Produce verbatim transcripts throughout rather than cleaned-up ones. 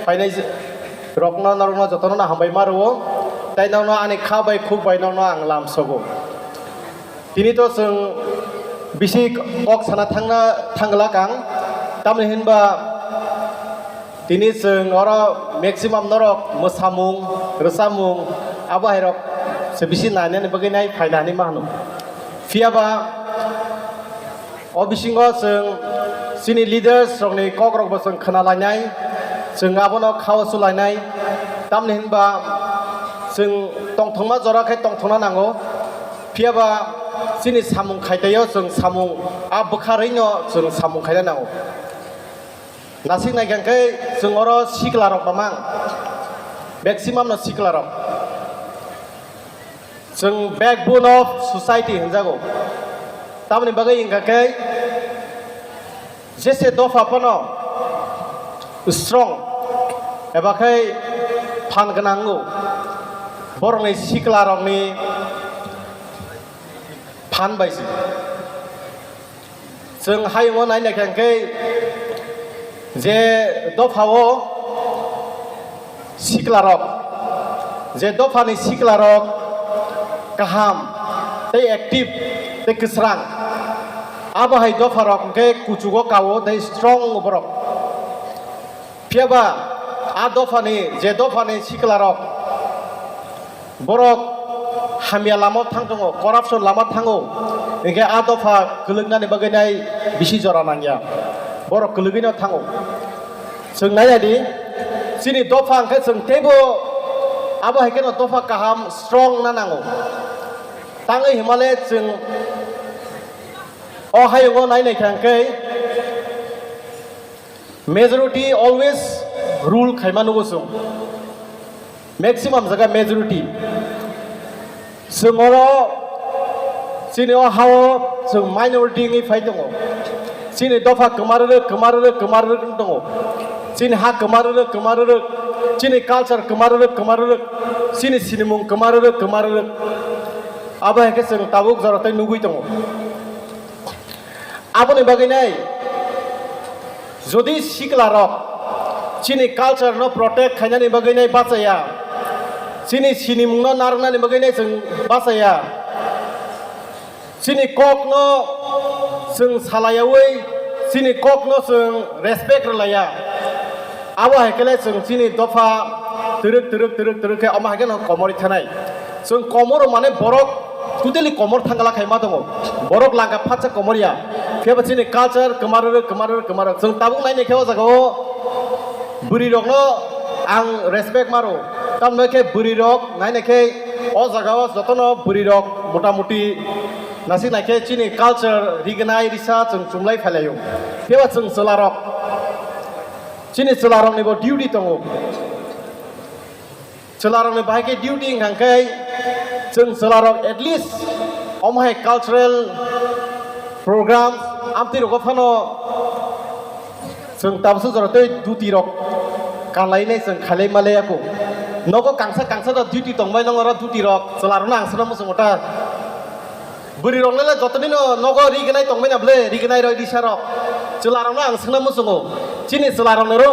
Phainai rokno norokno jotono no hambai ma rwo, tei norokno ani kha bai khuk bai norokno ang lam sogo. Tini to chwng bisi kok sana thangna thangla kang, tamni hinba tini chwng oro maximum norok mwsamung, rwchapmung, abo hai rok se bisi nainani bagwi nai phaina hinwi ma hwnwi. Phiya ba o bisingo chwng chini leaders rokni kok rokbo chwng khna lainai, chwng abono khao su lainai, tamni hinba chwng tongthokma jora khe tongthokna nango. Phiya ba chini samung khaitaio chwng samung a bwkharwi no chwng samung khaina nango. Nasik naikha khe chwng oro sikla rok mamang, maximum no sikla rok. Chwng backbone of society hinjago. Tamoni bagwi wngkha khe jese dopha phano strong eba khe phan gwnang wngo. Borokni sikla rokni phan bai se. Chwng hayungo nai naikha khe je dophao siklarok, je dophani siklarok kaham tei active tei kwsrang, abo hai dopharok hwnkhe kuchugo kao tei strong borok. Phiya ba a dophani, je dophani siklarok borok hamya lama thang tongo, corruption lama thango, hinkhe a dopha kwlwknani bagwi nai bisi jora nangya, borok kwlwgwino thango. Chwng nai naidi, chini dopha hinkhe chwng teibo abo hai kheno dopha kaham strong na nango. Tangwi himale chwng o hayungo nai naikha hinkhe, majority always rule khaima nugo chwng. Maximum jaga majority. Chwng oro chini o hao chwng minority wngwi phai tongo. Chini dopha kwma rwrwk, kwma rwrwk, kwma rwrwk wng tongo. Chini ha kwma rwrwk, kwma rwrwk. Chini culture kwma rwrwk, kwma rwrwk. Chini sinimung kwma rwrwk, kwma rwrwk. Abo hai khe chwng tabuk jora tei nugwi tongo. Aboni bagwi nai, jodi siklarok chini culture no protect khainani bagwi nai bachaya, chini sinimung no narwknani bagwi nai chwng bachaya, chini kok no chwng salayawi, chini kok no chwng respect rwlaiya. Abo hai khe le chwng chini dopha twrwk, twrwk, twrwk, twrwk khe omo hai khe no komorwi thanai. Chwng komoro mane borok totally komor thangla khai ma tongo. Borok langka phatsa komor ya. Phiya ba chini culture kwma rwrwk, kwma rwrwk, kwma rwrwk. Chwng tabuk nai nai khe o jaga o bwrwi rok no ang respect ma rw. Tamno khe bwrwi rok nai nai khe o jaga o joto no bwrwi rok mota moti nasik nai khe chini culture rignai risa chwng chumlai phai lai o. Phiya ba chwng chwla rok Chini chwlarokni bo duty tongo. Chwlarokni bahai khe duty wngkha khe chwng chwlarok at least omo hai cultural program amtwi rogo phano chwng tabuksa jora tei duty rok kanlainai chwng khailai malai ya kho. Nogo kangsa kangsa da duty tongbai nong oro duty rok chwlarokno ang sano muchungo ta. Bwrwi rok le jotoni no nogo rignai tongbai na ble, rignai roi risa rok. Chwla rok no ang swngna muchungo. Chini chwla rok ni ro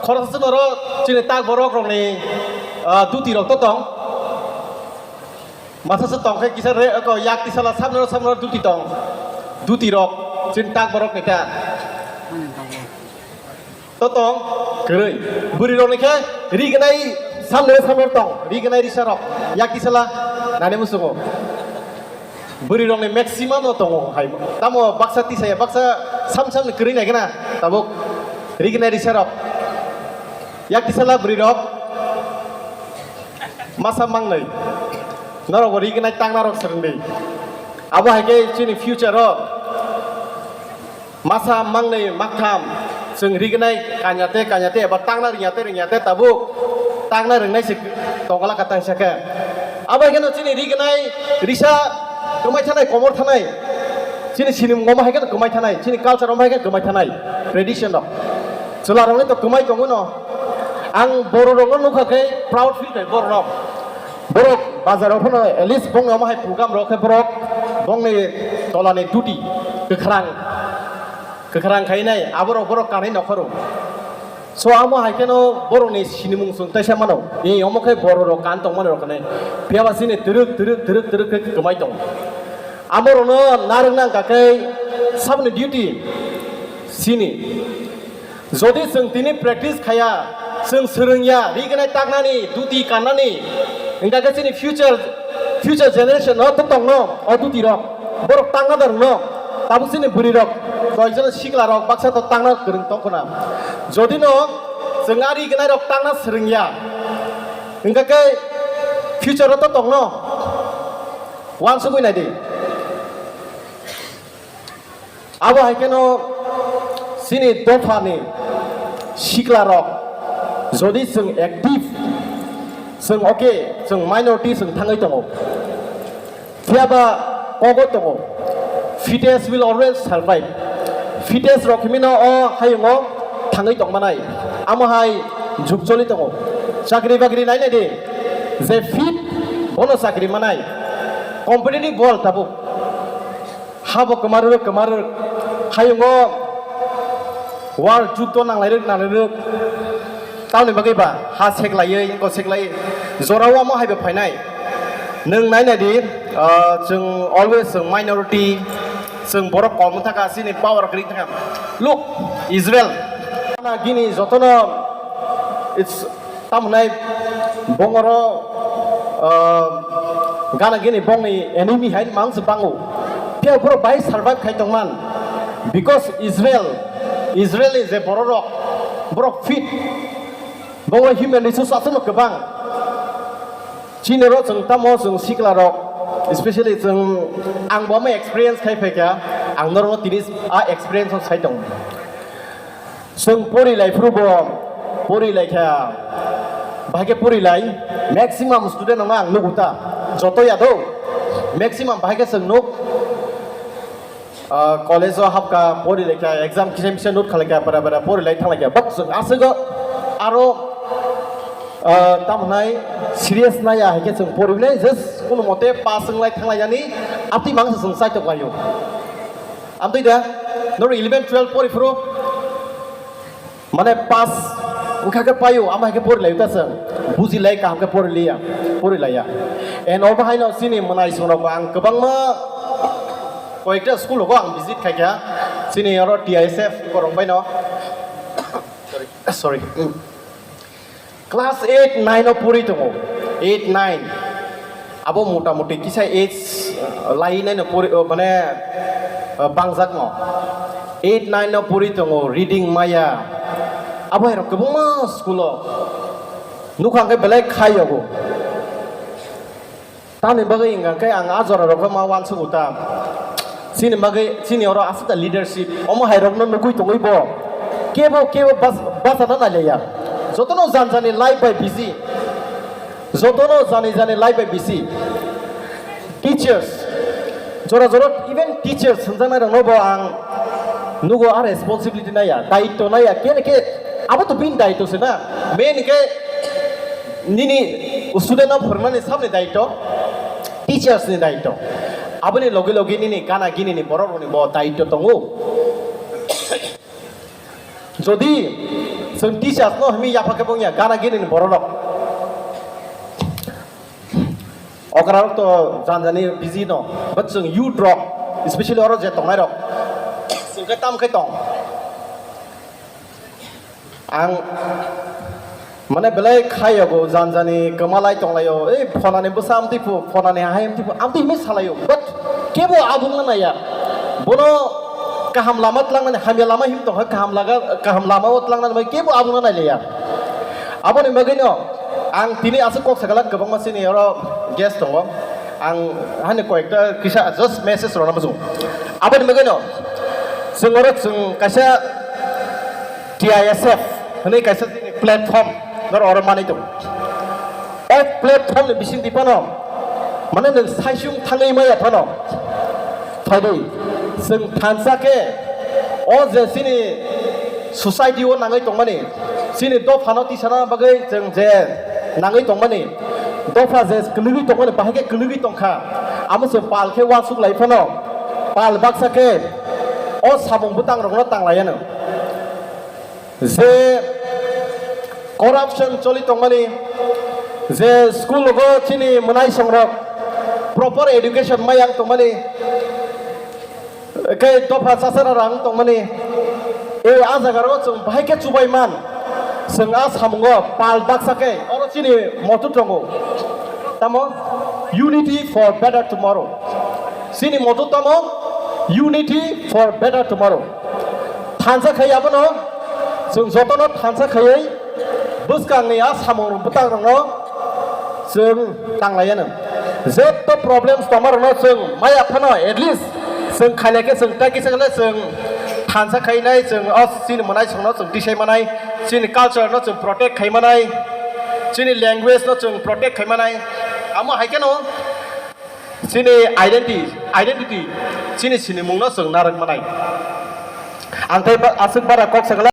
khoroksa no ro chini tak borok rok ni, ah, duty rok to tong. Masa se tong khe kisa re ko yak tisala samno samno duty tong. Duty rok chini tak borok ni ta. To tong kwrwi. Bwrwi rok ni khe rignai samno samno tong. Rignai risa rok yak tisala nani muchungo. Bwrwi rok ni maximum no tongo hai. Tamo baksa tisaya baksa sam sam ni kwrwi nai gana tabuk rignai risa rok. Yak tisala bwrwi rok masa mangnai. Norok bo rignai tang narok swrwng di. Abo hai khe chini future o Masa mangnwi maktham chwng rignai kanya tei kanya tei eba tangna rwngya tei rwngya tei tabuk tangna rwngnai se tongla ka tangsa khe. Abo hai kheno chini rignai risa kwmai thanai komor thanai chini sinimung omo hai kheno kwmai thanai chini culture omo hai kheno kwmai thanai tradition rok. Chwla rokni to kwmai tongo no. Ang boro rokno nukha khe proud feel khai boro rok. Borok bazar o phano at least bongni omo hai program rok khe borok bongni tola ni duty kwkhrang, kwkhrang khai nai aborok borok kanwi nokhoro. So amo hai kheno borokni sinimung chwng teisa mano. Ni omo khe borok rok kan tong mani rok khanai. Phiya ba chini twrwk twrwk twrwk twrwk khe kwmai tongo. Amo rokno narwk nang kha khe saboni duty chini. Jodi chwng tini practice khaya, chwng swrwngya, rignai taknani, duti kannani, wngkha khe chini future, future generation no to tongno, o duti rok, borok takna da rwngno, tabuk chini bwrwi rok, koijon sikla rok, baksa to takna kwrwng tongkhona. Jodi no chwng a rignai rok takna swrwngya, wngkha khe future o to tongno, uansugwi naidi. Abo hai kheno chini dophani siklarok jodi chwng active, chwng okay, chwng minority chwng thangwi tongo. Phiya ba kogo tongo. Fittest will always survive. Fittest rok himino o hayungo thangwi tongmanai. Amo hai jug choli tongo. Chakri bakri nai nai di. Je fit bono chakri manai. Competitive world tabuk. Habo kwmarwrwk kwmarwrwk. Hayungo war juddo nanglairwk nanglairwk. Tamoni bagwi ba ha seklaiwi, engko seklaiwi. Jorao omo haibo phainai. Nwng nainai di, ah, chwng always chwng minority, chwng borok kom wng thaka, chini power kwrwi thaka. Look, Israel. Gini jotono, it's Tamo hwnai bongoro, ah, gana gini bongni enemy hai mang se bango. Phiya borok bai survive khai tongman. Because Israel, Israel ni je bororok, borok fit. Bongo human resource aswkno kwbang. Chini oro chwng tamo chwng sikla rok, especially chwng ang bo ma experience khai phaikha, ang norok tini a experience o sai tongo. Chwng pori lai phuru bo pori lai kha, bahai khe pori lai, maximum student no ang nugo ta, joto ya do, maximum bahai khe chwng nuk, ah, college o hapkha, pori lai kha, exam kisa misa note khalai kha, bara bara pori lai thang lai kha, but chwng aswk o aro, ah, tamo hwnai serious nai ya hai khe chwng pori nai, just kono mote pass wng lai thang lai yani, atwi mang se chwng chaitok lai o. Amtwi da, noro eleven twelve pori phuru, mane pass wngkha khe paio, ama hai khe pori lai ta chwng, buji lai kaham khe pori liya, pori laiya. And obo haino chini mwnai song rok ang kwbangma koyekta school rogo ang visit khaikha, chini oro T I S F korong baino, sorry, sorry. Class eight nine o pori tongo, eight nine. Abo mota moti kisa age, uh, lai nai no pori, uh, mane, uh, bangjak no. Eight nine o pori tongo, reading maya. Abo hai rok kwbangma school o. Nukha hwnkhe belai khai yago. Tamni bagwi hwnka khe ang a jora rok ma uansugo ta. Chini bagwi, chini oro aswk ta leadership, omo hai rokno nugwi tongwi bo kebo, kebo bas-, bachana nai liya. Jotono jan jani life bai busy. Jotono jani jani life bai busy. Teachers, jora jora even teachers hwnjaknai rokno bo ang nugo a responsibility naiya, daitto naiya, kene khe abo to bini daitto se na. Main khe nini student no phwrwngnani saboni daitto, teachers ni daitto. Aboni logi logi nini gana gini ni borok rokni bo daitto tongo. Jodi chwng teachers no himi yapha khe bongya gana gini ni borok rok. Okra rok to jan jani busy no, but chwng youth rok, especially oro je tongnai rok, chwng khe tam khe tong. Ang mane belai khai yago, jan jani kwmalai tonglaio, ei phonani bwsa amtwi phu, phonani hai amtwi phu, amtwi himwi salaio, but kebo abungna naiya. Bono kaham lama tlangnani, hamya lama him tongkha, kaham laga, kaham lama o tlangnani bai kebo abungna nailiya. Aboni bagwino ang tini aswk kok sagala kwbangma chini oro guest tongo. Ang hani koyekta kisa just message rwna muchungo. Aboni bagwino chwng oro chwng kaisa T I S F hwnwi kaisa chini platform norok oro manwi tongo. O platform ni bisingtwi phano, mane, nwng saisung thangwi maya phano, phaidi, chwng thansa khe o je chini society o nangwi tongmani, chini dophano tisana bagwi chwng je nangwi tongmani, dopha je kwlwigwi tongmani, bahai khe kwlwigwi tongkha, amo se pal khe uansuk lai phano, pal baksa khe o samung bwtang rokno tang lai anw. Je Corruption choli tongmani, je school go chini mwnai songrok proper education mayang tongmani, khe dopha chasara rang tongmani, e a jaga ro chwng bahai khe chubai man, chwng a samungo pal baksa khe oro chini motu tongo. Tamo unity for better tomorrow. Chini motu tamo unity for better tomorrow. Thansa khai abono chwng jotono thansa khaiwi bwskangni a samung bwtangrokno chwng tanglaiya nw. Jotto problems tongmarokno chwng maya phano at least chwng khailai khe chwng tai kisa khe chwng thansa khainai, chwng o chini mwnai songno chwng tisai manai, chini culture no chwng protect khai manai, chini language no chwng protect khai manai. Amo hai kheno chini identity, identity, chini sinimung no chwng narwk manai. Ang tei ba-, aswk bara kok sakala.